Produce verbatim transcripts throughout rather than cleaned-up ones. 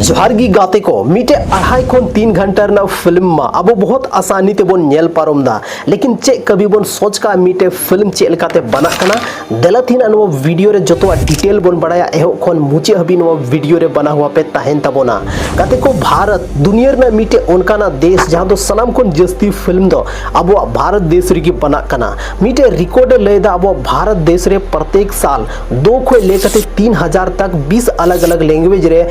ᱡᱚᱦᱟᱨ ᱜᱮ ᱜᱟᱛᱮ ᱠᱚ, ᱢᱤᱫᱴᱮᱡ ᱟᱲᱦᱟᱭ ᱠᱷᱚᱱ ᱛᱤᱱ ᱜᱷᱚᱱᱴᱟ ᱨᱮᱱᱟᱜ ᱯᱷᱤᱞᱢ ᱢᱟ ᱟᱵᱚ ᱵᱚᱦᱩᱛ ᱟᱥᱟᱱᱤ ᱛᱮᱵᱚᱱ ᱧᱮᱞ ᱯᱟᱨᱚᱢ ᱫᱟ, ᱞᱮᱠᱤᱱ ᱪᱮᱫ ᱠᱟᱹᱵᱤ ᱵᱚᱱ ᱥᱚᱪ ᱠᱟᱜᱼᱟ ᱢᱤᱫᱴᱮᱡ ᱯᱷᱤᱞᱢ ᱪᱮᱫ ᱞᱮᱠᱟᱛᱮ ᱵᱟᱱᱟᱜ ᱠᱟᱱᱟ? ᱫᱮᱞᱟ ᱛᱤᱦᱤᱧ ᱱᱚᱣᱟ ᱵᱷᱤᱰᱤᱭᱳ ᱨᱮ ᱡᱚᱛᱚᱣᱟᱜ ᱰᱤᱴᱮᱞ ᱵᱚᱱ ᱵᱟᱲᱟᱭᱟ, ᱮᱦᱚᱵ ᱠᱷᱚᱱ ᱢᱩᱪᱟᱹᱫ ᱦᱟᱹᱵᱤᱡ ᱱᱚᱣᱟ ᱵᱷᱤᱰᱤᱭᱳ ᱨᱮ ᱵᱟᱱᱟ ᱦᱩᱭᱟ ᱯᱮ ᱛᱟᱦᱮᱱ ᱛᱟᱵᱚᱱᱟ᱾ ᱜᱟᱛᱮ ᱠᱚ, ᱵᱷᱟᱨᱚᱛ ᱫᱩᱱᱤᱭᱟᱹ ᱨᱮᱱᱟᱜ ᱢᱤᱫᱴᱮᱡ ᱚᱱᱠᱟᱱᱟᱜ ᱫᱮᱥ ᱡᱟᱦᱟᱸ ᱫᱚ ᱥᱟᱱᱟᱢ ᱠᱷᱚᱱ ᱡᱟᱹᱥᱛᱤ ᱯᱷᱤᱞᱢ ᱫᱚ ᱟᱵᱚᱣᱟᱜ ᱵᱷᱟᱨᱚᱛ ᱫᱮᱥ ᱨᱮᱜᱮ ᱵᱟᱱᱟᱜ ᱠᱟᱱᱟ᱾ ᱢᱤᱫᱴᱮᱡ ᱨᱮᱠᱚᱨᱰ ᱮ ᱞᱟᱹᱭ ᱮᱫᱟ ᱟᱵᱚᱣᱟᱜ ᱵᱷᱟᱨᱚᱛ ᱫᱮᱥ ᱨᱮ ᱯᱨᱚᱛᱮᱠ ᱥᱟᱞ ᱫᱩ ᱠᱷᱚᱱ ᱞᱟᱹᱭ ᱠᱟᱛᱮ ᱛᱤᱱ ᱦᱟᱡᱟᱨ ᱛᱟᱠ ᱵᱤᱥ ᱟᱞᱟᱜ ᱟᱞᱟᱜ ᱞᱮᱝᱜᱩᱭᱮᱡᱽ ᱨᱮ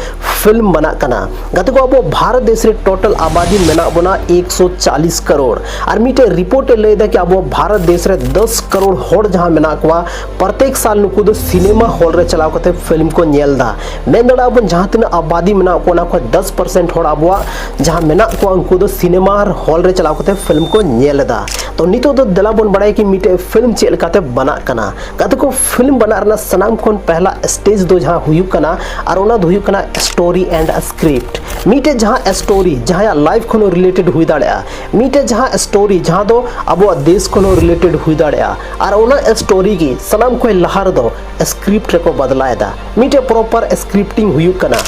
ᱯᱷᱤᱞᱢ ᱵᱟᱱᱟᱜ ᱠᱟᱱᱟ᱾ ᱜᱟᱛᱮ ᱠᱚ, ᱟᱵᱚ ᱵᱷᱟᱨᱚᱛ ᱫᱮᱥ ᱨᱮ ᱴᱳᱴᱟᱞ ᱟᱵᱟᱫᱤ ᱢᱮᱱᱟᱜ ᱵᱚᱱᱟ ᱮᱠᱥᱚ ᱪᱟᱞᱤᱥ ᱠᱟᱨᱳᱲ᱾ ᱟᱨ ᱢᱤᱫᱴᱮᱡ ᱨᱤᱯᱳᱨᱴ ᱮ ᱞᱟᱹᱭ ᱮᱫᱟ ᱠᱤ ᱟᱵᱚ ᱵᱷᱟᱨᱚᱛ ᱫᱮᱥ ᱨᱮ ᱫᱚᱥ ᱠᱟᱨᱳᱲ ᱦᱚᱲ ᱡᱟᱦᱟᱸ ᱢᱮᱱᱟᱜ ᱠᱚᱣᱟ, ᱯᱨᱚᱛᱮᱠ ᱥᱟᱞ ᱱᱩᱠᱩ ᱫᱚ ᱥᱤᱱᱮᱢᱟ ᱦᱚᱞ ᱨᱮ ᱪᱟᱞᱟᱣ ᱠᱟᱛᱮ ᱯᱷᱤᱞᱢ ᱠᱚ ᱧᱮᱞ ᱮᱫᱟ᱾ ᱢᱮᱱ ᱫᱟᱲᱮᱭᱟᱜᱼᱟ ᱵᱚᱱ ᱡᱟᱦᱟᱸ ᱛᱤᱱᱟᱹᱜ ᱟᱵᱟᱫᱤ ᱢᱮᱱᱟᱜ ᱠᱚᱣᱟ, ᱚᱱᱟ ᱠᱷᱚᱱ ᱫᱚᱥ ᱯᱟᱨᱥᱮᱱᱴ ᱦᱚᱲ ᱟᱵᱚᱣᱟᱜ ᱡᱟᱦᱟᱸ ᱢᱮᱱᱟᱜ ᱠᱚᱣᱟ, ᱩᱱᱠᱩ ᱫᱚ ᱥᱤᱱᱮᱢᱟ ᱦᱚᱞ ᱨᱮ ᱪᱟᱞᱟᱣ ᱠᱟᱛᱮ ᱯᱷᱤᱞᱢ ᱠᱚ ᱧᱮᱞ ᱮᱫᱟ᱾ ᱛᱚ ᱱᱤᱛᱚᱜ ᱫᱚ ᱫᱮᱞᱟ ᱵᱚᱱ ᱵᱟᱲᱟᱭᱟ ᱠᱤ ᱢᱤᱫᱴᱮᱡ ᱯᱷᱤᱞᱢ ᱪᱮᱫ ᱞᱮᱠᱟᱛᱮ ᱵᱟᱱᱟᱜ ᱠᱟᱱᱟ᱾ ᱜᱟᱛᱮ ᱠᱚ, ᱯᱷᱤᱞᱢ ᱵᱟᱱᱟᱜ ᱨᱮᱱᱟᱜ ᱥᱟᱱᱟᱢ ᱠᱷᱚᱱ ᱯᱮᱦᱞᱟ ᱥᱴᱮᱡᱽ ᱫᱚ ᱡᱟᱦᱟᱸ ᱦᱩᱭᱩᱜ ᱠᱟᱱᱟ, ᱟᱨ ᱚᱱᱟ ᱫᱚ ᱦᱩᱭᱩᱜ ᱠᱟᱱᱟ ᱥᱴᱳᱨᱤ ᱮᱱᱰ ᱥᱠᱨᱤᱯᱴ᱾ ᱢᱤᱫᱴᱮᱡ ᱡᱟᱦᱟᱸ ᱥᱴᱳᱨᱤ ᱡᱟᱦᱟᱸᱭᱟᱜ ᱞᱟᱭᱤᱯᱷ ᱠᱷᱚᱱ ᱦᱚᱸ ᱨᱤᱞᱮᱴᱮᱰ ᱦᱩᱭ ᱫᱟᱲᱮᱭᱟᱜᱼᱟ, ᱢᱤᱫᱴᱮᱡ ᱡᱟᱦᱟᱸ ᱥᱴᱳᱨᱤ ᱡᱟᱦᱟᱸ ᱫᱚ ᱟᱵᱚᱣᱟᱜ ᱫᱮᱥ ᱠᱷᱚᱱ ᱦᱚᱸ ᱨᱤᱞᱮᱴᱮᱰ ᱦᱩᱭ ᱫᱟᱲᱮᱭᱟᱜᱼᱟ, ᱟᱨ ᱚᱱᱟ ᱥᱴᱳᱨᱤ ᱜᱮ ᱥᱟᱱᱟᱢ ᱠᱷᱚᱱ ᱞᱟᱦᱟ ᱨᱮᱫᱚ ᱥᱠᱨᱤᱯᱴ ᱨᱮᱠᱚ ᱵᱟᱫᱞᱟᱭᱮᱫᱟ᱾ ᱢᱤᱫᱴᱮᱡ ᱯᱨᱚᱯᱟᱨ ᱥᱠᱨᱤᱯᱴᱤᱝ ᱦᱩᱭᱩᱜ ᱠᱟᱱᱟ᱾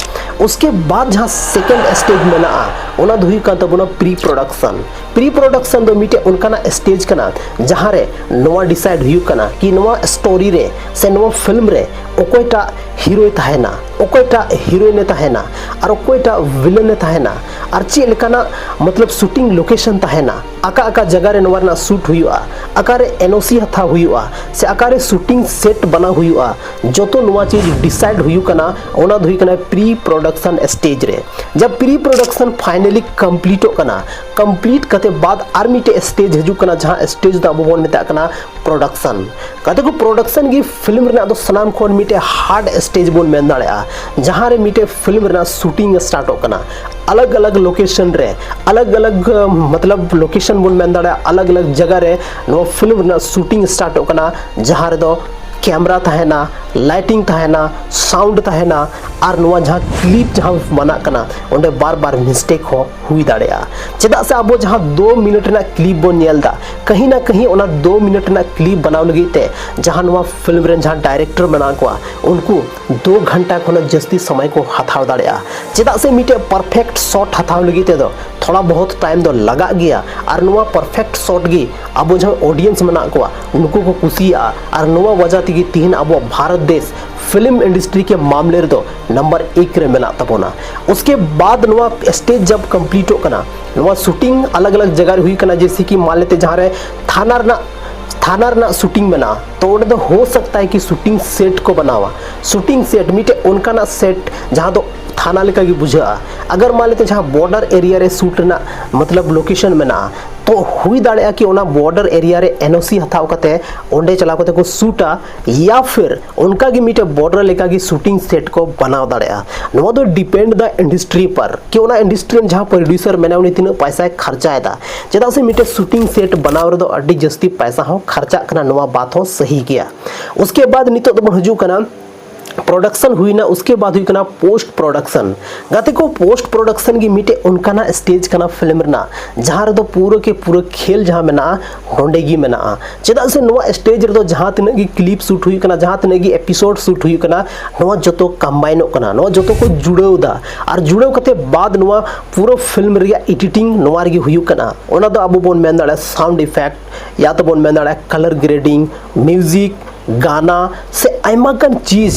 ᱩᱥᱠᱮ ᱵᱟᱫ ᱡᱟᱦᱟᱸ ᱥᱮᱠᱮᱱᱰ ᱥᱴᱮᱡᱽ ᱢᱮᱱᱟᱜᱼᱟ, ᱚᱱᱟ ᱫᱚ ᱦᱩᱭᱩᱜ ᱠᱟᱱ ᱛᱟᱵᱚᱱᱟ ᱯᱨᱤ ᱯᱨᱚᱰᱟᱠᱥᱚᱱ᱾ ᱯᱨᱤ ᱯᱨᱚᱰᱟᱠᱥᱚᱱ ᱫᱚ ᱢᱤᱫᱴᱮᱡ ᱚᱱᱠᱟᱱᱟᱜ ᱥᱴᱮᱡᱽ ᱠᱟᱱᱟ ᱡᱟᱦᱟᱸ ᱨᱮ ᱱᱚᱣᱟ ᱰᱤᱥᱟᱭᱤᱰ ᱦᱩᱭᱩᱜ ᱠᱟᱱᱟ ᱠᱤ ᱱᱚᱣᱟ ᱥᱴᱳᱨᱤ ᱨᱮ ᱥᱮ ᱱᱚᱣᱟ ᱯᱷᱤᱞᱢ ᱨᱮ ᱚᱠᱚᱭᱴᱟᱜ ᱦᱤᱨᱳᱭ ᱛᱟᱦᱮᱱᱟ, ᱚᱠᱚᱭᱴᱟᱜ ᱦᱤᱨᱳᱭᱤᱱ ᱮ ᱛᱟᱦᱮᱱᱟ, ᱟᱨ ᱚᱠᱚᱭᱴᱟᱜ ᱵᱷᱤᱞᱮᱱ ᱮ ᱛᱟᱦᱮᱱᱟ, ᱟᱨ ᱪᱮᱫ ᱞᱮᱠᱟᱱᱟᱜ ᱢᱚᱛᱞᱚᱵ ᱥᱩᱴᱤᱝ ᱞᱳᱠᱮᱥᱚᱱ ᱛᱟᱦᱮᱱᱟ, ᱟᱠᱟ ᱟᱠᱟ ᱡᱟᱭᱜᱟ ᱨᱮ ᱱᱚᱣᱟ ᱨᱮᱱᱟᱜ ᱥᱩᱴ ᱦᱩᱭᱩᱜᱼᱟ, ᱟᱠᱟᱨᱮ ᱮᱱ ᱳ ᱥᱤ ᱦᱟᱛᱟᱣ ᱦᱩᱭᱩᱜᱼᱟ, ᱥᱮ ᱟᱠᱟᱨᱮ ᱥᱩᱴᱤᱝ ᱥᱮᱴ ᱵᱟᱱᱟᱣ ᱦᱩᱭᱩᱜᱼᱟ, ᱡᱚᱛᱚ ᱱᱚᱣᱟ ᱪᱤᱡᱽ ᱰᱤᱥᱟᱭᱤᱰ ᱦᱩᱭᱩᱜ ᱠᱟᱱᱟ, ᱚᱱᱟ ᱫᱚ ᱦᱩᱭᱩᱜ ᱠᱟᱱᱟ ᱯᱨᱤ ᱯᱨᱚᱰᱟᱠᱥᱚᱱ ᱥᱴᱮᱡᱽ ᱨᱮ᱾ ᱡᱟᱵ ᱯᱨᱤ ᱯᱨᱚᱰᱟᱠᱥᱚᱱ ᱯᱷᱟᱭᱱᱟᱞᱤ ᱠᱚᱢᱯᱞᱤᱴᱚᱜ ᱠᱟᱱᱟ, ᱠᱚᱢᱯᱞᱤᱴ ᱠᱟᱛᱮ ᱵᱟᱫ ᱟᱨ ᱢᱤᱫᱴᱮᱡ ᱥᱴᱮᱡᱽ ᱦᱤᱡᱩᱜ ᱠᱟᱱᱟ, ᱡᱟᱦᱟᱸ ᱥᱴᱮᱡᱽ ᱫᱚ ᱟᱵᱚ ᱵᱚᱱ ᱢᱮᱛᱟᱜ ᱠᱟᱱᱟ ᱯᱨᱚᱰᱟᱠᱥᱚᱱ᱾ ᱜᱟᱛᱮ ᱠᱚ, ᱯᱨᱚᱰᱟᱠᱥᱚᱱ ᱜᱮ ᱯᱷᱤᱞᱢ ᱨᱮᱱᱟᱜ ᱫᱚ ᱥᱟᱱᱟᱢ ᱠᱷᱚᱱ ᱢᱤᱫᱴᱮᱡ ᱦᱟᱨᱰ ᱥᱴᱮᱡᱽ ᱵᱚᱱ ᱢᱮᱱ ᱫᱟᱲᱮᱭᱟᱜᱼᱟ, ᱡᱟᱦᱟᱸ ᱨᱮ ᱢᱤᱫᱴᱮᱡ ᱯᱷᱤᱞᱢ ᱨᱮᱱᱟᱜ ᱥᱩᱴᱤᱝ ᱥᱴᱟᱨᱴᱚᱜ ᱠᱟᱱᱟ᱾ ᱟᱞᱟᱜᱽ ᱟᱞᱟᱜᱽ ᱞᱳᱠᱮᱥᱚᱱ ᱨᱮ, ᱟᱞᱟᱜᱽ ᱟᱞᱟᱜᱽ, ᱢᱚᱛᱞᱚᱵ, ᱞᱳᱠᱮᱥᱚᱱ ᱵᱚᱱ ᱢᱮᱱ ᱫᱟᱲᱮᱭᱟᱜᱼᱟ, ᱟᱞᱟᱜᱽ ᱟᱞᱟᱜᱽ ᱡᱟᱭᱜᱟ ᱨᱮ ᱱᱚᱣᱟ ᱯᱷᱤᱞᱢ ᱨᱮᱱᱟᱜ ᱥᱩᱴᱤᱝ ᱥᱴᱟᱨᱴᱚᱜ ᱠᱟᱱᱟ, ᱡᱟᱦᱟᱸ ᱨᱮᱫᱚ ᱠᱮᱢᱮᱨᱟ ᱛᱟᱦᱮᱱᱟ, ᱞᱟᱭᱴᱤᱝ ᱛᱟᱦᱮᱱᱟ, ᱥᱟᱣᱩᱱᱰ ᱛᱟᱦᱮᱱᱟ, ᱟᱨ ᱱᱚᱣᱟ ᱡᱟᱦᱟᱸ ᱠᱞᱤᱯ ᱡᱟᱦᱟᱸ ᱵᱮᱱᱟᱜ ᱠᱟᱱᱟ, ᱚᱸᱰᱮ ᱵᱟᱨ ᱵᱟᱨ ᱢᱤᱥᱴᱮᱠ ᱦᱚᱸ ᱦᱩᱭ ᱫᱟᱲᱮᱭᱟᱜᱼᱟ᱾ ᱪᱮᱫᱟᱜ ᱥᱮ ᱟᱵᱚ ᱡᱟᱦᱟᱸ ᱫᱩ ᱢᱤᱱᱤᱴ ᱨᱮᱱᱟᱜ ᱠᱞᱤᱯ ᱵᱚᱱ ᱧᱮᱞ ᱮᱫᱟ, ᱠᱟᱹᱦᱤ ᱱᱟ ᱠᱟᱹᱦᱤ ᱚᱱᱟ ᱫᱩ ᱢᱤᱱᱤᱴ ᱨᱮᱱᱟᱜ ᱠᱞᱤᱯ ᱵᱮᱱᱟᱣ ᱞᱟᱹᱜᱤᱫ ᱛᱮ ᱡᱟᱦᱟᱸ ᱱᱚᱣᱟ ᱯᱷᱤᱞᱢ ᱨᱮᱱ ᱡᱟᱦᱟᱸ ᱰᱟᱭᱨᱮᱠᱴᱚᱨ ᱢᱮᱱᱟᱜ ᱠᱚᱣᱟ, ᱩᱱᱠᱩ ᱫᱩ ᱜᱷᱚᱱᱴᱟ ᱠᱷᱚᱱᱟᱜ ᱡᱟᱹᱥᱛᱤ ᱥᱚᱢᱚᱭ ᱠᱚ ᱦᱟᱛᱟᱣ ᱫᱟᱲᱮᱭᱟᱜᱼᱟ᱾ ᱪᱮᱫᱟᱜ ᱥᱮ ᱢᱤᱫᱴᱮᱡ ᱯᱟᱨᱯᱷᱮᱠᱴ ᱥᱚᱴ ᱦᱟᱛᱟᱣ ᱞᱟᱹᱜᱤᱫ ᱛᱮᱫᱚ ᱛᱷᱚᱲᱟ ᱵᱚᱦᱩᱛ ᱴᱟᱭᱤᱢ ᱫᱚ ᱞᱟᱜᱟᱜ ᱜᱮᱭᱟ, ᱟᱨ ᱱᱚᱣᱟ ᱯᱟᱨᱯᱷᱮᱠᱴ ᱥᱚᱴ ᱜᱮ ᱟᱵᱚ ᱡᱟᱦᱟᱸ ᱚᱰᱤᱭᱮᱱᱥ ᱢᱮᱱᱟᱜ ᱠᱚᱣᱟ, ᱱᱩᱠᱩ ᱠᱚ ᱠᱩᱥᱤᱭᱟᱜᱼᱟ, ᱟᱨ ᱱᱚᱣᱟ ᱣᱟᱡᱟ ᱛᱮᱜᱮ ᱛᱤᱦᱤᱧ ᱟᱵᱚ ᱵᱷᱟᱨᱚᱛ ᱫᱮᱥ ᱯᱷᱤᱞᱢ ᱤᱱᱰᱟᱥᱴᱨᱤ ᱠᱮ ᱢᱟᱢᱞᱮ ᱨᱮᱫᱚ ᱱᱟᱢᱵᱟᱨ ᱮᱠ ᱨᱮ ᱢᱮᱱᱟᱜ ᱛᱟᱵᱚᱱᱟ᱾ ᱩᱥᱠᱮ ᱵᱟᱫ ᱱᱚᱣᱟ ᱥᱴᱮᱡ ᱡᱟᱵ ᱠᱚᱢᱯᱞᱤᱴᱚᱜ ᱠᱟᱱᱟ, ᱱᱚᱣᱟ ᱥᱩᱴᱤᱝ ᱟᱞᱟᱜᱽ ᱟᱞᱟᱜᱽ ᱡᱟᱭᱜᱟ ᱨᱮ ᱦᱩᱭ ᱠᱟᱱᱟ, ᱡᱮᱭᱥᱮ ᱠᱤ ᱢᱟᱱ ᱞᱮᱛᱮ ᱡᱟᱦᱟᱸ ᱨᱮ ᱛᱷᱟᱱᱟ ᱨᱮᱱᱟᱜ ᱛᱷᱟᱱᱟ ᱨᱮᱱᱟᱜ ᱥᱩᱴᱤᱝ ᱢᱮᱱᱟᱜᱼᱟ, ᱛᱚ ᱚᱸᱰᱮ ᱫᱚ ᱦᱳ ᱥᱟᱠᱛᱟ ᱦᱮ ᱠᱤ ᱥᱩᱴᱤᱝ ᱥᱮᱴ ᱠᱚ ᱵᱮᱱᱟᱣᱟ᱾ ᱥᱩᱴᱤᱝ ᱥᱮᱴ ᱢᱤᱫᱴᱮᱡ ᱚᱱᱠᱟᱱᱟᱜ ᱥᱮᱴ ᱡᱟᱦᱟᱸ ᱫᱚ ᱛᱷᱟᱱᱟ ᱞᱮᱠᱟ ᱜᱮ ᱵᱩᱡᱷᱟᱹᱜᱼᱟ᱾ ᱟᱜᱟᱨ ᱢᱟᱱ ᱞᱮᱛᱮ ᱡᱟᱦᱟᱸ ᱵᱚᱨᱰᱟᱨ ᱮᱨᱤᱭᱟ ᱨᱮ ᱥᱩᱴ ᱨᱮᱱᱟᱜ ᱢᱚᱛᱞᱚᱵ ᱞᱳᱠᱮᱥᱚᱱ ᱢᱮᱱᱟᱜᱼᱟ, ᱛᱚ ᱦᱩᱭ ᱫᱟᱲᱮᱭᱟᱜᱼᱟ ᱠᱤ ᱚᱱᱟ ᱵᱚᱨᱰᱟᱨ ᱮᱨᱤᱭᱟ ᱨᱮ ᱮᱱ ᱳ ᱥᱤ ᱦᱟᱛᱟᱣ ᱠᱟᱛᱮ ᱚᱸᱰᱮ ᱪᱟᱞᱟᱣ ᱠᱟᱛᱮ ᱠᱚ ᱥᱩᱴᱟ, ᱭᱟ ᱯᱷᱤᱨ ᱚᱱᱠᱟ ᱜᱮ ᱢᱤᱫᱴᱮᱡ ᱵᱚᱨᱰᱟᱨ ᱞᱮᱠᱟ ᱜᱮ ᱥᱩᱴᱤᱝ ᱥᱮᱴ ᱠᱚ ᱵᱮᱱᱟᱣ ᱫᱟᱲᱮᱭᱟᱜᱼᱟ᱾ ᱱᱚᱣᱟ ᱫᱚ ᱰᱤᱯᱮᱱᱰ ᱫᱟ ᱤᱱᱰᱟᱥᱴᱨᱤ ᱯᱟᱨ ᱠᱤ ᱚᱱᱟ ᱤᱱᱰᱟᱥᱴᱨᱤ ᱨᱮᱱ ᱡᱟᱦᱟᱸ ᱯᱨᱚᱰᱭᱩᱥᱟᱨ ᱢᱮᱱᱟᱭᱟ, ᱩᱱᱤ ᱛᱤᱱᱟᱹᱜ ᱯᱚᱭᱥᱟᱭ ᱠᱷᱟᱨᱪᱟᱭᱮᱫᱟ᱾ ᱪᱮᱫᱟᱜ ᱥᱮ ᱢᱤᱫᱴᱮᱡ ᱥᱩᱴᱤᱝ ᱥᱮᱴ ᱵᱮᱱᱟᱣ ᱨᱮᱫᱚ ᱟᱹᱰᱤ ᱡᱟᱹᱥᱛᱤ ᱯᱚᱭᱥᱟ ᱦᱚᱸ ᱠᱷᱟᱨᱪᱟᱜ ᱠᱟᱱᱟ, ᱱᱚᱣᱟ ᱵᱟᱛ ᱦᱚᱸ ᱥᱟᱹᱦᱤ ᱜᱮᱭᱟ᱾ ᱩᱥᱠᱮ ᱵᱟᱫ ᱱᱤᱛᱚᱜ ᱫᱚᱵᱚᱱ ᱦᱤᱡᱩᱜ ᱠᱟᱱᱟ ᱯᱨᱚᱰᱟᱠᱥᱚᱱ ᱦᱩᱭᱱᱟ, ᱩᱥᱠᱮ ᱵᱟᱫ ᱦᱩᱭᱩᱜ ᱠᱟᱱᱟ ᱯᱳᱥᱴ ᱯᱨᱚᱰᱟᱠᱥᱚᱱ᱾ ᱜᱟᱛᱮ ᱠᱚ, ᱯᱳᱥᱴ ᱯᱨᱚᱰᱟᱠᱥᱚᱱ ᱜᱮ ᱢᱤᱫᱴᱮᱡ ᱚᱱᱠᱟᱱᱟᱜ ᱥᱴᱮᱡᱽ ᱠᱟᱱᱟ ᱯᱷᱤᱞᱢ ᱨᱮᱱᱟᱜ, ᱡᱟᱦᱟᱸ ᱨᱮᱫᱚ ᱯᱩᱨᱟᱹ ᱠᱮ ᱯᱩᱨᱟᱹ ᱠᱷᱮᱞ ᱡᱟᱦᱟᱸ ᱢᱮᱱᱟᱜᱼᱟ, ᱱᱚᱸᱰᱮ ᱜᱮ ᱢᱮᱱᱟᱜᱼᱟ᱾ ᱪᱮᱫᱟᱜ ᱥᱮ ᱱᱚᱣᱟ ᱥᱴᱮᱡᱽ ᱨᱮᱫᱚ ᱡᱟᱦᱟᱸ ᱛᱤᱱᱟᱹᱜ ᱜᱮ ᱠᱞᱤᱯ ᱥᱩᱴ ᱦᱩᱭᱩᱜ ᱠᱟᱱᱟ, ᱡᱟᱦᱟᱸ ᱛᱤᱱᱟᱹᱜ ᱜᱮ ᱮᱯᱤᱥᱳᱰ ᱥᱩᱴ ᱦᱩᱭᱩᱜ ᱠᱟᱱᱟ, ᱱᱚᱣᱟ ᱡᱚᱛᱚ ᱠᱚᱢᱵᱟᱭᱤᱱᱚᱜ ᱠᱟᱱᱟ, ᱱᱚᱣᱟ ᱡᱚᱛᱚ ᱠᱚ ᱡᱩᱲᱟᱹᱣ ᱫᱟ᱾ ᱟᱨ ᱡᱩᱲᱟᱹᱣ ᱠᱟᱛᱮ ᱵᱟᱫ ᱱᱚᱣᱟ ᱯᱩᱨᱟᱹ ᱯᱷᱤᱞᱢ ᱨᱮᱭᱟᱜ ᱮᱰᱤᱴᱤᱝ ᱱᱚᱣᱟ ᱨᱮᱜᱮ ᱦᱩᱭᱩᱜ ᱠᱟᱱᱟ᱾ ᱚᱱᱟ ᱫᱚ ᱟᱵᱚ ᱵᱚᱱ ᱢᱮᱱ ᱫᱟᱲᱮᱭᱟᱜᱼᱟ ᱥᱟᱣᱩᱱᱰ ᱤᱯᱷᱮᱠᱴ, ᱭᱟ ᱛᱚ ᱵᱚᱱ ᱢᱮᱱ ᱫᱟᱲᱮᱭᱟᱜᱼᱟ ᱠᱟᱞᱟᱨ ᱜᱨᱮᱰᱤᱝ, ᱢᱤᱣᱡᱤᱠ, ᱜᱟᱱᱟ ᱥᱮ ᱟᱭᱢᱟ ᱜᱟᱱ ᱪᱤᱡᱽ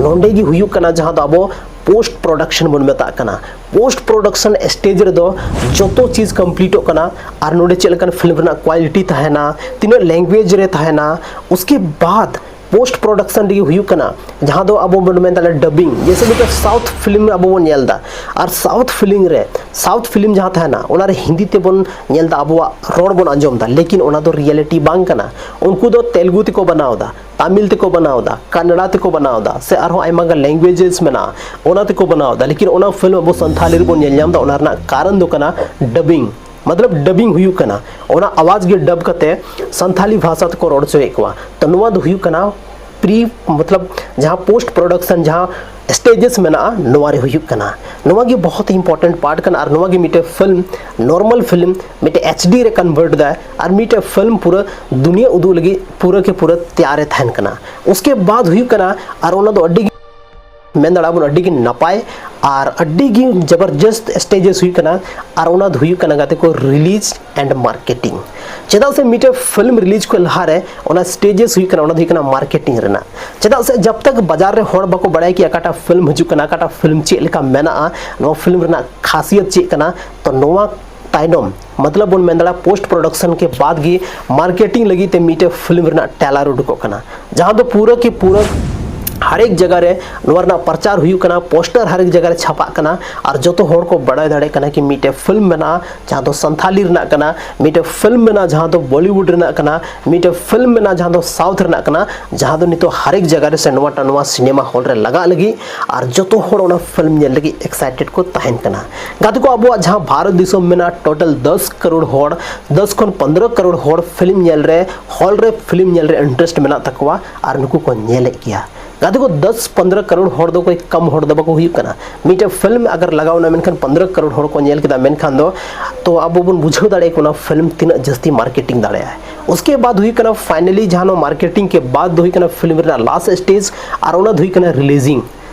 ᱱᱚᱸᱰᱮ ᱜᱮ ᱦᱩᱭᱩᱜ ᱠᱟᱱᱟ, ᱡᱟᱦᱟᱸ ᱫᱚ ᱟᱵᱚ ᱯᱳᱥᱴ ᱯᱨᱚᱰᱟᱠᱥᱚᱱ ᱵᱚᱱ ᱢᱮᱛᱟᱜ ᱠᱟᱱᱟ᱾ ᱯᱳᱥᱴ ᱯᱨᱚᱰᱟᱠᱥᱚᱱ ᱥᱴᱮᱡᱽ ᱨᱮᱫᱚ ᱡᱚᱛᱚ ᱪᱤᱡᱽ ᱠᱚᱢᱯᱞᱤᱴᱚᱜ ᱠᱟᱱᱟ, ᱟᱨ ᱱᱚᱸᱰᱮ ᱪᱮᱫ ᱞᱮᱠᱟᱱ ᱯᱷᱤᱞᱢ ᱨᱮᱱᱟᱜ ᱠᱣᱟᱞᱤᱴᱤ ᱛᱟᱦᱮᱱᱟ, ᱛᱤᱱᱟᱹᱜ ᱞᱮᱝᱜᱩᱭᱮᱡᱽ ᱨᱮ ᱛᱟᱦᱮᱱᱟ, ᱩᱥᱠᱮ ᱵᱟᱫ ᱯᱳᱥᱴ ᱯᱨᱚᱰᱟᱠᱥᱚᱱ ᱨᱮᱜᱮ ᱦᱩᱭᱩᱜ ᱠᱟᱱᱟ, ᱡᱟᱦᱟᱸ ᱫᱚ ᱟᱵᱚ ᱵᱚᱱ ᱢᱮᱱ ᱫᱟᱲᱮᱭᱟᱜᱼᱟ ᱰᱟᱵᱤᱝ᱾ ᱡᱮᱭᱥᱮ ᱢᱤᱫᱴᱮᱱ ᱥᱟᱣᱩᱛᱷ ᱯᱷᱤᱞᱢ ᱟᱵᱚ ᱵᱚᱱ ᱧᱮᱞ ᱮᱫᱟ, ᱟᱨ ᱥᱟᱣᱩᱛᱷ ᱯᱷᱤᱞᱢ ᱨᱮ, ᱥᱟᱣᱩᱛᱷ ᱯᱷᱤᱞᱢ ᱡᱟᱦᱟᱸ ᱛᱟᱦᱮᱱᱟ, ᱚᱱᱟᱨᱮ ᱦᱤᱱᱫᱤ ᱛᱮᱵᱚᱱ ᱧᱮᱞ ᱮᱫᱟ, ᱟᱵᱚᱣᱟᱜ ᱨᱚᱲ ᱵᱚᱱ ᱟᱸᱡᱚᱢ ᱮᱫᱟ, ᱞᱮᱠᱤᱱ ᱚᱱᱟ ᱫᱚ ᱨᱤᱭᱮᱞᱤᱴᱤ ᱵᱟᱝ ᱠᱟᱱᱟ᱾ ᱩᱱᱠᱩ ᱫᱚ ᱛᱮᱞᱜᱩ ᱛᱮᱠᱚ ᱵᱮᱱᱟᱣ ᱮᱫᱟ, ᱛᱟᱢᱤᱞ ᱛᱮᱠᱚ ᱵᱮᱱᱟᱣ ᱮᱫᱟ, ᱥᱮ ᱟᱨᱦᱚᱸ ᱟᱭᱢᱟ ᱜᱟᱱ ᱞᱮᱝᱜᱩᱭᱮᱡᱮᱥ ᱢᱮᱱᱟᱜᱼᱟ, ᱚᱱᱟ ᱛᱮᱠᱚ ᱵᱮᱱᱟᱣ ᱮᱫᱟ, ᱞᱮᱠᱤᱱ ᱚᱱᱟ ᱯᱷᱤᱞᱢ ᱟᱵᱚ ᱥᱟᱱᱛᱷᱟᱞᱤ ᱨᱮᱵᱚᱱ ᱧᱮᱞ ᱧᱟᱢ ᱮᱫᱟ᱾ ᱚᱱᱟ ᱨᱮᱱᱟᱜ ᱠᱟᱨᱚᱱ ᱫᱚ ᱠᱟᱱᱟ ᱰᱟᱵᱤᱝ, ᱢᱚᱛᱞᱚᱵ ᱰᱟᱵᱤᱝ ᱦᱩᱭᱩᱜ ᱠᱟᱱᱟ, ᱚᱱᱟ ᱟᱣᱟᱡᱽ ᱜᱮ ᱰᱟᱵ ᱠᱟᱛᱮ ᱥᱟᱱᱛᱷᱟᱞᱤ ᱵᱷᱟᱥᱟ ᱛᱮᱠᱚ ᱨᱚᱲ ᱦᱚᱪᱚᱭᱮᱫ ᱠᱚᱣᱟ᱾ ᱛᱚ ᱱᱚᱣᱟ ᱫᱚ ᱦᱩᱭᱩᱜ ᱠᱟᱱᱟ ᱯᱨᱤ ᱢᱚᱛᱞᱚᱵ ᱡᱟᱦᱟᱸ ᱯᱳᱥᱴ ᱯᱨᱚᱰᱟᱠᱥᱚᱱ ᱡᱟᱦᱟᱸ ᱥᱴᱮᱡᱮᱥ ᱢᱮᱱᱟᱜᱼᱟ, ᱱᱚᱣᱟ ᱨᱮ ᱦᱩᱭᱩᱜ ᱠᱟᱱᱟ᱾ ᱱᱚᱣᱟ ᱜᱮ ᱵᱚᱦᱩᱛ ᱤᱢᱯᱚᱨᱴᱮᱱᱴ ᱯᱟᱨᱴ ᱠᱟᱱᱟ᱾ ᱟᱨ ᱱᱚᱣᱟ ᱜᱮ ᱢᱤᱫᱴᱮᱡ ᱯᱷᱤᱞᱢ, ᱱᱚᱨᱢᱟᱞ ᱯᱷᱤᱞᱢ ᱢᱤᱫᱴᱮᱡ ᱮᱭᱤᱪ ᱰᱤ ᱨᱮ ᱠᱚᱱᱵᱷᱟᱨᱴ ᱫᱟᱭ, ᱟᱨ ᱢᱤᱫᱴᱮᱡ ᱯᱷᱤᱞᱢ ᱯᱩᱨᱟᱹ ᱫᱩᱱᱤᱭᱟᱹ ᱩᱫᱩᱜ ᱞᱟᱹᱜᱤᱫ ᱯᱩᱨᱟᱹ ᱠᱮ ᱯᱩᱨᱟᱹ ᱛᱮᱭᱟᱨ ᱮ ᱛᱟᱦᱮᱱ ᱠᱟᱱᱟ᱾ ᱩᱥᱠᱮ ᱵᱟᱫ ᱦᱩᱭᱩᱜ ᱠᱟᱱᱟ, ᱟᱨ ᱚᱱᱟ ᱫᱚ ᱟᱹᱰᱤ ᱜᱮ ᱢᱮᱱ ᱫᱟᱲᱮᱭᱟᱜᱼᱟ ᱵᱚᱱ ᱟᱹᱰᱤ ᱜᱮ ᱱᱟᱯᱟᱭ ᱟᱨ ᱟᱹᱰᱤ ᱜᱮ ᱡᱚᱵᱚᱨᱡᱚᱥᱛ ᱥᱴᱮᱡᱮᱥ ᱦᱩᱭᱩᱜ ᱠᱟᱱᱟ᱾ ᱟᱨ ᱚᱱᱟ ᱫᱚ ᱦᱩᱭᱩᱜ ᱠᱟᱱᱟ ᱜᱟᱛᱮ ᱠᱚ ᱨᱤᱞᱤᱡᱽ ᱮᱱᱰ ᱢᱟᱨᱠᱮᱴᱤᱝ᱾ ᱪᱮᱫᱟᱜ ᱥᱮ ᱢᱤᱫᱴᱮᱡ ᱯᱷᱤᱞᱢ ᱨᱤᱞᱤᱡᱽ ᱠᱷᱚᱱ ᱞᱟᱦᱟᱨᱮ ᱚᱱᱟ ᱥᱴᱮᱡᱮᱥ ᱦᱩᱭᱩᱜ ᱠᱟᱱᱟ, ᱚᱱᱟ ᱫᱚ ᱦᱩᱭᱩᱜ ᱠᱟᱱᱟ ᱢᱟᱨᱠᱮᱴᱤᱝ ᱨᱮᱱᱟᱜ᱾ ᱪᱮᱫᱟᱜ ᱥᱮ ᱡᱟᱵ ᱛᱟᱠ ᱵᱟᱡᱟᱨ ᱨᱮ ᱦᱚᱲ ᱵᱟᱠᱚ ᱵᱟᱲᱟᱭᱟ ᱠᱤ ᱚᱠᱟᱴᱟᱜ ᱯᱷᱤᱞᱢ ᱦᱤᱡᱩᱜ ᱠᱟᱱᱟ, ᱚᱠᱟᱴᱟᱜ ᱯᱷᱤᱞᱢ ᱪᱮᱫ ᱞᱮᱠᱟ ᱢᱮᱱᱟᱜᱼᱟ, ᱱᱚᱣᱟ ᱯᱷᱤᱞᱢ ᱨᱮᱱᱟᱜ ᱠᱷᱟᱥᱤᱭᱟᱛ ᱪᱮᱫ ᱠᱟᱱᱟ, ᱛᱚ ᱱᱚᱣᱟ ᱛᱟᱭᱱᱚᱢ ᱢᱚᱛᱞᱚᱵ ᱵᱚᱱ ᱢᱮᱱ ᱫᱟᱲᱮᱭᱟᱜᱼᱟ ᱯᱳᱥᱴ ᱯᱨᱚᱰᱟᱠᱥᱚᱱ ᱠᱮ ᱵᱟᱫ ᱜᱮ ᱢᱟᱨᱠᱮᱴᱤᱝ ᱞᱟᱹᱜᱤᱫ ᱛᱮ ᱢᱤᱫᱴᱮᱡ ᱯᱷᱤᱞᱢ ᱨᱮᱱᱟᱜ ᱴᱨᱮᱞᱟᱨ ᱩᱰᱩᱠᱚᱜ ᱠᱟᱱᱟ, ᱡᱟᱦᱟᱸ ᱫᱚ ᱯᱩᱨᱟᱹ ᱠᱮ ᱯᱩᱨᱟᱹ ᱦᱟᱨᱮᱠ ᱡᱟᱭᱜᱟ ᱨᱮ ᱱᱚᱣᱟ ᱨᱮᱱᱟᱜ ᱯᱨᱚᱪᱟᱨ ᱦᱩᱭᱩᱜ ᱠᱟᱱᱟ, ᱯᱳᱥᱴᱟᱨ ᱦᱟᱨᱮᱠ ᱡᱟᱭᱜᱟ ᱨᱮ ᱪᱷᱟᱯᱟᱜ ᱠᱟᱱᱟ᱾ ᱟᱨ ᱡᱚᱛᱚ ᱦᱚᱲ ᱠᱚ ᱵᱟᱲᱟᱭ ᱫᱟᱲᱮᱭᱟᱜ ᱠᱟᱱᱟ ᱠᱤ ᱢᱤᱫᱴᱮᱡ ᱯᱷᱤᱞᱢ ᱢᱮᱱᱟᱜᱼᱟ ᱡᱟᱦᱟᱸ ᱫᱚ ᱥᱟᱱᱛᱷᱟᱞᱤ ᱨᱮᱱᱟᱜ ᱠᱟᱱᱟ, ᱢᱤᱫᱴᱮᱡ ᱯᱷᱤᱞᱢ ᱢᱮᱱᱟᱜᱼᱟ ᱡᱟᱦᱟᱸ ᱫᱚ ᱵᱚᱞᱤᱣᱩᱰ ᱨᱮᱱᱟᱜ ᱠᱟᱱᱟ, ᱢᱤᱫᱴᱮᱡ ᱯᱷᱤᱞᱢ ᱢᱮᱱᱟᱜᱼᱟ ᱡᱟᱦᱟᱸ ᱫᱚ ᱥᱟᱣᱩᱛᱷ ᱨᱮᱱᱟᱜ ᱠᱟᱱᱟ, ᱡᱟᱦᱟᱸ ᱫᱚ ᱱᱤᱛᱚᱜ ᱦᱟᱨᱮᱠ ᱡᱟᱭᱜᱟ ᱨᱮ ᱥᱮ ᱱᱚᱣᱟ ᱱᱚᱣᱟ ᱥᱤᱱᱮᱢᱟ ᱦᱚᱞ ᱨᱮ ᱞᱟᱜᱟᱜ ᱞᱟᱹᱜᱤᱫ ᱟᱨ ᱡᱚᱛᱚ ᱦᱚᱲ ᱚᱱᱟ ᱯᱷᱤᱞᱢ ᱧᱮᱞ ᱞᱟᱹᱜᱤᱫ ᱮᱠᱥᱟᱭᱴᱮᱰ ᱠᱚ ᱛᱟᱦᱮᱱ ᱠᱟᱱᱟ᱾ ᱜᱟᱛᱮ ᱠᱚ, ᱟᱵᱚᱣᱟᱜ ᱡᱟᱦᱟᱸ ᱵᱷᱟᱨᱚᱛ ᱫᱤᱥᱚᱢ ᱢᱮᱱᱟᱜᱼᱟ, ᱴᱳᱴᱟᱞ ᱫᱚᱥ ᱠᱟᱨᱳᱲ ᱦᱚᱲ, ᱫᱚᱥ ᱠᱷᱚᱱ ᱯᱚᱱᱫᱽᱨᱚ ᱠᱟᱨᱳᱲ ᱦᱚᱲ ᱯᱷᱤᱞᱢ ᱧᱮᱞ ᱨᱮ, ᱦᱚᱞ ᱨᱮ ᱯᱷᱤᱞᱢ ᱧᱮᱞ ᱨᱮ ᱤᱱᱴᱟᱨᱮᱥᱴ ᱢᱮᱱᱟᱜ ᱛᱟᱠᱚᱣᱟ ᱟᱨ ᱱᱩᱠᱩ ᱠᱚ ᱧᱮᱞᱮᱫ ᱜᱮᱭᱟ᱾ ᱜᱟᱛᱮ ᱠᱚ, ᱫᱚᱥ ᱯᱚᱱᱫᱽᱨᱚ ᱠᱟᱨᱳᱲ ᱦᱚᱲ ᱫᱚ ᱠᱚᱭ ᱠᱚᱢ ᱦᱚᱲ ᱫᱚ ᱵᱟᱠᱚ ᱦᱩᱭᱩᱜ ᱠᱟᱱᱟ᱾ ᱢᱤᱫᱴᱮᱱ ᱯᱷᱤᱞᱢ ᱟᱜᱟᱨ ᱞᱟᱜᱟᱣ ᱮᱱᱟ, ᱢᱮᱱᱠᱷᱟᱱ ᱯᱚᱱᱫᱽᱨᱚ ᱠᱟᱨᱳᱲ ᱦᱚᱲ ᱠᱚ ᱧᱮᱞ ᱠᱮᱫᱟ, ᱢᱮᱱᱠᱷᱟᱱ ᱫᱚ ᱛᱚ ᱟᱵᱚ ᱵᱚᱱ ᱵᱩᱡᱷᱟᱹᱣ ᱫᱟᱲᱮᱭᱟᱜ ᱠᱟᱱᱟ ᱯᱷᱤᱞᱢ ᱛᱤᱱᱟᱹᱜ ᱡᱟᱹᱥᱛᱤ ᱢᱟᱨᱠᱮᱴᱤᱝ ᱫᱟᱲᱮᱭᱟᱜᱼᱟ᱾ ᱩᱥᱠᱮ ᱵᱟᱫ ᱦᱩᱭᱩᱜ ᱠᱟᱱᱟ ᱯᱷᱟᱭᱱᱟᱞᱤ ᱡᱟᱦᱟᱸ ᱱᱚᱣᱟ ᱢᱟᱨᱠᱮᱴᱤᱝ ᱠᱮ ᱵᱟᱫ ᱫᱚ ᱦᱩᱭᱩᱜ ᱠᱟᱱᱟ ᱯᱷᱤᱞᱢ ᱨᱮᱱᱟᱜ ᱞᱟᱥᱴ ᱥᱴᱮᱡᱽ, ᱟᱨ ᱚᱱᱟ ᱫᱚ ᱦᱩᱭᱩᱜ ᱠᱟᱱᱟ ᱨᱤᱞᱤᱡᱤᱝ᱾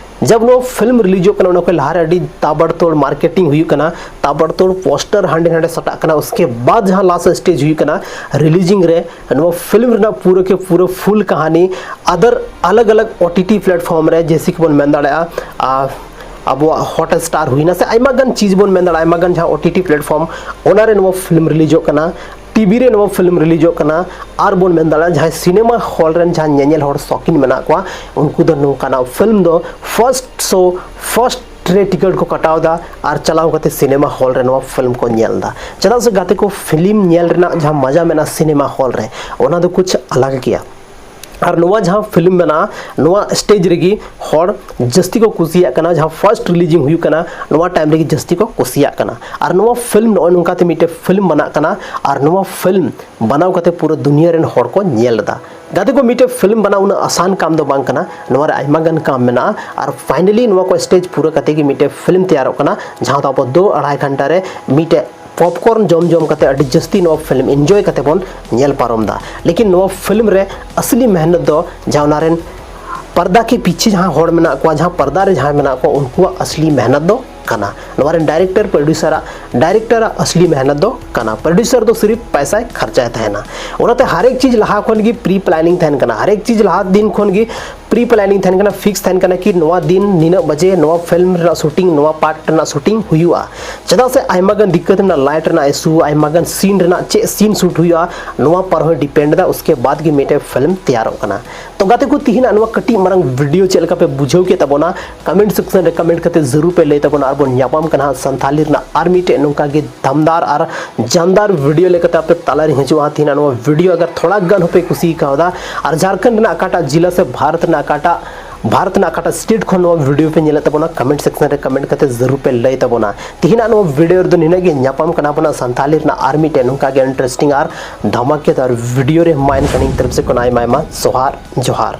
ᱡᱟᱵ ᱱᱚᱣᱟ ᱯᱷᱤᱞᱢ ᱨᱤᱞᱤᱡᱚᱜ ᱠᱟᱱᱟ, ᱚᱱᱟ ᱠᱷᱚᱱ ᱞᱟᱦᱟᱨᱮ ᱟᱹᱰᱤ ᱛᱟᱵᱟᱲᱛᱳᱲ ᱢᱟᱨᱠᱮᱴᱤᱝ ᱦᱩᱭᱩᱜ ᱠᱟᱱᱟ, ᱛᱟᱵᱟᱲᱛᱳᱲ ᱯᱳᱥᱴᱟᱨ ᱦᱟᱸᱰᱮ ᱱᱟᱰᱮ ᱥᱟᱴᱟᱜ ᱠᱟᱱᱟ᱾ ᱩᱥᱠᱮ ᱵᱟᱫ ᱡᱟᱦᱟᱸ ᱞᱟᱥᱴ ᱥᱴᱮᱡᱽ ᱦᱩᱭᱩᱜ ᱠᱟᱱᱟ ᱨᱤᱞᱤᱡᱤᱝ ᱨᱮ, ᱱᱚᱣᱟ ᱯᱷᱤᱞᱢ ᱨᱮᱱᱟᱜ ᱯᱩᱨᱟᱹ ᱠᱮ ᱯᱩᱨᱟᱹ ᱯᱷᱩᱞ ᱠᱟᱹᱦᱟᱱᱤ ᱟᱫᱟᱨ ᱟᱞᱟᱜᱽ ᱟᱞᱟᱜᱽ ᱳ ᱴᱤ ᱴᱤ ᱯᱞᱟᱴᱯᱷᱚᱨᱢ ᱨᱮ, ᱡᱮᱭᱥᱮ ᱠᱤ ᱵᱚᱱ ᱢᱮᱱ ᱫᱟᱲᱮᱭᱟᱜᱼᱟ, ᱟᱨ ᱟᱵᱚᱣᱟᱜ ᱦᱚᱴ ᱥᱴᱟᱨ ᱦᱩᱭᱱᱟ, ᱥᱮ ᱟᱭᱢᱟ ᱜᱟᱱ ᱪᱤᱡᱽ ᱵᱚᱱ ᱢᱮᱱ ᱫᱟᱲᱮᱭᱟᱜᱼᱟ, ᱟᱭᱢᱟ ᱜᱟᱱ ᱡᱟᱦᱟᱸ ᱳ ᱴᱤ ᱴᱤ ᱯᱞᱟᱴᱯᱷᱚᱨᱢ, ᱚᱱᱟ ᱨᱮ ᱱᱚᱣᱟ ᱯᱷᱤᱞᱢ ᱨᱤᱞᱤᱡᱚᱜ ᱠᱟᱱᱟ, ᱴᱤ ᱵᱷᱤ ᱨᱮ ᱱᱚᱣᱟ ᱯᱷᱤᱞᱢ ᱨᱤᱞᱤᱡᱚᱜ ᱠᱟᱱᱟ, ᱟᱨ ᱵᱚᱱ ᱢᱮᱱ ᱫᱟᱲᱮᱭᱟᱜᱼᱟ ᱡᱟᱦᱟᱸᱭ ᱥᱤᱱᱮᱢᱟ ᱦᱚᱞ ᱨᱮᱱ ᱡᱟᱦᱟᱸᱭ ᱧᱮᱧᱮᱞ ᱦᱚᱲ ᱥᱚᱠᱤᱱ ᱢᱮᱱᱟᱜ ᱠᱚᱣᱟ, ᱩᱱᱠᱩ ᱫᱚ ᱱᱚᱝᱠᱟᱱᱟᱜ ᱯᱷᱤᱞᱢ ᱫᱚ ᱯᱷᱟᱥᱴ ᱥᱳ, ᱯᱷᱟᱥᱴ ᱨᱮ ᱴᱤᱠᱤᱴ ᱠᱚ ᱠᱟᱴᱟᱣ ᱮᱫᱟ ᱟᱨ ᱪᱟᱞᱟᱣ ᱠᱟᱛᱮ ᱥᱤᱱᱮᱢᱟ ᱦᱚᱞ ᱨᱮ ᱱᱚᱣᱟ ᱯᱷᱤᱞᱢ ᱠᱚ ᱧᱮᱞ ᱮᱫᱟ᱾ ᱪᱮᱫᱟᱜ ᱥᱮ ᱜᱟᱛᱮ ᱠᱚ, ᱯᱷᱤᱞᱢ ᱧᱮᱞ ᱨᱮᱱᱟᱜ ᱡᱟᱦᱟᱸ ᱢᱟᱡᱟ ᱢᱮᱱᱟᱜᱼᱟ ᱥᱤᱱᱮᱢᱟ ᱦᱚᱞ ᱨᱮ, ᱚᱱᱟ ᱫᱚ ᱠᱩᱪ ᱟᱞᱟᱜᱽ ᱜᱮᱭᱟ᱾ ᱟᱨ ᱱᱚᱣᱟ ᱡᱟᱦᱟᱸ ᱯᱷᱤᱞᱢ ᱢᱮᱱᱟᱜᱼᱟ, ᱱᱚᱣᱟ ᱥᱴᱮᱡᱽ ᱨᱮᱜᱮ ᱦᱚᱲ ᱡᱟᱹᱥᱛᱤ ᱠᱚ ᱠᱩᱥᱤᱭᱟᱜ ᱠᱟᱱᱟ᱾ ᱡᱟᱦᱟᱸ ᱯᱷᱟᱨᱥᱴ ᱨᱤᱞᱤᱡᱤᱝ ᱦᱩᱭᱩᱜ ᱠᱟᱱᱟ, ᱱᱚᱣᱟ ᱴᱟᱭᱤᱢ ᱨᱮᱜᱮ ᱡᱟᱹᱥᱛᱤ ᱠᱚ ᱠᱩᱥᱤᱭᱟᱜ ᱠᱟᱱᱟ᱾ ᱟᱨ ᱱᱚᱣᱟ ᱯᱷᱤᱞᱢ ᱱᱚᱜᱼᱚᱭ ᱱᱚᱝᱠᱟᱛᱮ ᱢᱤᱫᱴᱮᱡ ᱯᱷᱤᱞᱢ ᱵᱮᱱᱟᱜ ᱠᱟᱱᱟ, ᱟᱨ ᱱᱚᱣᱟ ᱯᱷᱤᱞᱢ ᱵᱮᱱᱟᱣ ᱠᱟᱛᱮ ᱯᱩᱨᱟᱹ ᱫᱩᱱᱤᱭᱟᱹ ᱨᱮᱱ ᱦᱚᱲ ᱠᱚ ᱧᱮᱞ ᱮᱫᱟ᱾ ᱜᱟᱛᱮ ᱠᱚ, ᱢᱤᱫᱴᱮᱡ ᱯᱷᱤᱞᱢ ᱵᱮᱱᱟᱣ ᱩᱱᱟᱹᱜ ᱟᱥᱟᱱ ᱠᱟᱢ ᱫᱚ ᱵᱟᱝ ᱠᱟᱱᱟ, ᱱᱚᱣᱟ ᱨᱮ ᱟᱭᱢᱟ ᱜᱟᱱ ᱠᱟᱢ ᱢᱮᱱᱟᱜᱼᱟ᱾ ᱟᱨ ᱯᱷᱟᱭᱱᱟᱞᱤ ᱱᱚᱣᱟ ᱠᱚ ᱥᱴᱮᱡᱽ ᱯᱩᱨᱟᱹ ᱠᱟᱛᱮ ᱜᱮ ᱢᱤᱫᱴᱮᱡ ᱯᱷᱤᱞᱢ ᱛᱮᱭᱟᱨᱚᱜ ᱠᱟᱱᱟ, ᱡᱟᱦᱟᱸ ᱫᱚ ᱟᱵᱚ ᱫᱩ ᱟᱲᱟᱭ ᱜᱷᱚᱱᱴᱟ ᱨᱮ ᱢᱤᱫᱴᱮᱡ ᱯᱚᱯᱠᱚᱨᱱ ᱡᱚᱢ ᱡᱚᱢ ᱠᱟᱛᱮ ᱟᱹᱰᱤ ᱡᱟᱹᱥᱛᱤ ᱱᱚᱣᱟ ᱯᱷᱤᱞᱢ ᱮᱱᱡᱚᱭ ᱠᱟᱛᱮ ᱵᱚᱱ ᱧᱮᱞ ᱯᱟᱨᱚᱢ ᱮᱫᱟ᱾ ᱞᱮᱠᱤᱱ ᱱᱚᱣᱟ ᱯᱷᱤᱞᱢ ᱨᱮ ᱟᱥᱞᱤ ᱢᱮᱦᱱᱚᱛ ᱫᱚ ᱡᱟᱦᱟᱸ ᱚᱱᱟ ᱨᱮᱱ ᱯᱚᱨᱫᱟ ᱠᱮ ᱯᱤᱪᱷᱮ ᱡᱟᱦᱟᱸ ᱦᱚᱲ ᱢᱮᱱᱟᱜ ᱠᱚᱣᱟ, ᱡᱟᱦᱟᱸ ᱯᱚᱨᱫᱟ ᱨᱮ ᱡᱟᱦᱟᱸᱭ ᱢᱮᱱᱟᱜ ᱠᱚᱣᱟ, ᱩᱱᱠᱩᱣᱟᱜ ᱟᱥᱞᱤ ᱢᱮᱦᱱᱚᱛ ᱫᱚ ᱠᱟᱱᱟ᱾ ᱱᱚᱣᱟ ᱨᱮᱱ ᱰᱟᱭᱨᱮᱠᱴᱚᱨ, ᱯᱨᱚᱰᱭᱩᱥᱟᱨᱟᱜ, ᱰᱟᱭᱨᱮᱠᱴᱚᱨᱟᱜ ᱟᱥᱞᱤ ᱢᱮᱦᱱᱚᱛ ᱫᱚ ᱠᱟᱱᱟ᱾ ᱯᱨᱚᱰᱭᱩᱥᱟᱨ ᱫᱚ ᱥᱤᱨᱤᱯ ᱯᱟᱭᱥᱟᱭ ᱠᱷᱚᱨᱪᱟᱭ ᱛᱟᱦᱮᱱᱟ᱾ ᱚᱱᱟᱛᱮ ᱦᱟᱨᱮᱠ ᱪᱤᱡᱽ ᱞᱟᱦᱟ ᱠᱷᱚᱱ ᱜᱮ ᱯᱨᱤ ᱯᱞᱟᱱᱤᱝ ᱛᱟᱦᱮᱱ ᱠᱟᱱᱟ᱾ ᱦᱟᱨᱮᱠ ᱪᱤᱡᱽ ᱞᱟᱦᱟ ᱫᱤᱱ ᱠᱷᱚᱱ ᱜᱮ ᱯᱨᱤ ᱯᱞᱟᱱᱤᱝ ᱛᱟᱦᱮᱱ ᱠᱟᱱᱟ, ᱯᱷᱤᱠᱥ ᱛᱟᱦᱮᱱ ᱠᱟᱱᱟ ᱠᱤ ᱱᱚᱣᱟ ᱫᱤᱱ ᱱᱤᱱᱟᱹᱜ ᱵᱟᱡᱮ ᱱᱚᱣᱟ ᱯᱷᱤᱞᱢ ᱨᱮᱱᱟᱜ ᱥᱩᱴᱤᱝ, ᱱᱚᱣᱟ ᱯᱟᱨᱴ ᱨᱮᱱᱟᱜ ᱥᱩᱴᱤᱝ ᱦᱩᱭᱩᱜᱼᱟ᱾ ᱪᱮᱫᱟᱜ ᱥᱮ ᱟᱭᱢᱟ ᱜᱟᱱ ᱫᱤᱠᱠᱟᱛ ᱢᱮᱱᱟᱜᱼᱟ, ᱞᱟᱭᱤᱴ ᱨᱮᱱᱟᱜ ᱤᱥᱩ, ᱟᱭᱢᱟ ᱜᱟᱱ ᱥᱤᱱ ᱨᱮᱱᱟᱜ ᱪᱮᱫ ᱥᱤᱱ ᱥᱩᱴ ᱦᱩᱭᱩᱜᱼᱟ, ᱱᱚᱣᱟ ᱯᱟᱨ ᱦᱚᱸᱭ ᱰᱤᱯᱮᱱᱰ ᱮᱫᱟ᱾ ᱩᱥᱠᱮ ᱵᱟᱫᱽ ᱜᱮ ᱢᱤᱫᱴᱮᱡ ᱯᱷᱤᱞᱢ ᱛᱮᱭᱟᱨᱚᱜ ᱠᱟᱱᱟ᱾ ᱛᱚ ᱜᱟᱛᱮ ᱠᱚ, ᱛᱤᱦᱤᱧᱟᱜ ᱱᱚᱣᱟ ᱠᱟᱹᱴᱤᱡ ᱢᱟᱨᱟᱝ ᱵᱷᱤᱰᱤᱭᱳ ᱪᱮᱫ ᱞᱮᱠᱟ ᱯᱮ ᱵᱩᱡᱷᱟᱹᱣ ᱠᱮᱫ ᱛᱟᱵᱚᱱᱟ, ᱠᱚᱢᱮᱱᱴ ᱥᱮᱠᱥᱚᱱ ᱨᱮ ᱠᱚᱢᱮᱱᱴ ᱠᱟᱛᱮ ᱡᱟᱹᱨᱩᱲ ᱯᱮ ᱞᱟᱹᱭ ᱛᱟᱵᱚᱱᱟ᱾ ᱟᱨ ᱵᱚᱱ ᱧᱟᱯᱟᱢ ᱠᱟᱱᱟ ᱦᱟᱸᱜ ᱥᱟᱱᱛᱷᱟᱞᱤ ᱨᱮᱱᱟᱜ ᱟᱨ ᱢᱤᱫᱴᱮᱡ ᱱᱚᱝᱠᱟ ᱜᱮ ᱫᱟᱢᱫᱟᱨ ᱟᱨ ᱡᱟᱱᱫᱟᱨ ᱵᱷᱤᱰᱤᱭᱳ ᱞᱮᱠᱟᱛᱮ ᱟᱯᱮ ᱛᱟᱞᱟᱨᱤᱧ ᱦᱤᱡᱩᱜᱼᱟ᱾ ᱛᱤᱦᱤᱧᱟᱜ ᱱᱚᱣᱟ ᱵᱷᱤᱰᱤᱭᱳ ᱟᱜᱟᱨ ᱛᱷᱚᱲᱟ ᱜᱟᱱ ᱦᱚᱸᱯᱮ ᱠᱩᱥᱤ ᱠᱟᱣᱫᱟ ᱟᱨ ᱡᱷᱟᱨᱠᱷᱚᱸᱰ ᱨᱮᱱᱟᱜ ᱚᱠᱟᱴᱟᱜ ᱡᱤᱞᱟ ᱥᱮ ᱵᱷᱟᱨᱚᱛ ᱨᱮᱱᱟᱜ ᱚᱠᱟᱴᱟᱜ ᱵᱷᱟᱨᱚᱛ ᱨᱮᱱᱟᱜ ᱚᱠᱟᱴᱟᱜ ᱥᱴᱮᱴ ᱠᱷᱚᱱ ᱱᱚᱣᱟ ᱵᱷᱤᱰᱤᱭᱳ ᱯᱮ ᱧᱮᱞᱮᱫ ᱛᱟᱵᱚᱱᱟ, ᱠᱚᱢᱮᱱᱴ ᱥᱮᱠᱥᱚᱱ ᱨᱮ ᱠᱚᱢᱮᱱᱴ ᱠᱟᱛᱮ ᱡᱟᱹᱨᱩᱲ ᱯᱮ ᱞᱟᱹᱭ ᱛᱟᱵᱚᱱᱟ᱾ ᱛᱤᱦᱤᱧᱟᱜ ᱱᱚᱣᱟ ᱵᱷᱤᱰᱤᱭᱳ ᱨᱮᱫᱚ ᱱᱤᱱᱟᱹᱜ ᱜᱮ᱾ ᱧᱟᱯᱟᱢ ᱠᱟᱱᱟ ᱵᱚᱱᱟ ᱥᱟᱱᱛᱷᱟᱞᱤ ᱨᱮᱱᱟᱜ ᱟᱨ ᱢᱤᱫᱴᱮᱡ ᱱᱚᱝᱠᱟ ᱜᱮ ᱤᱱᱴᱟᱨᱮᱥᱴᱤᱝ ᱟᱨ ᱫᱷᱟᱢᱟᱠᱮᱫᱟᱨ ᱵᱷᱤᱰᱤᱭᱳ ᱨᱮ᱾ ᱢᱟ ᱮᱱᱠᱷᱟᱱ ᱤᱧ ᱛᱚᱨᱚᱯ ᱥᱮᱫ ᱠᱷᱚᱱ ᱟᱭᱢᱟ ᱟᱭᱢᱟ ᱡᱚᱦᱟᱨ, ᱡᱚᱦᱟᱨ᱾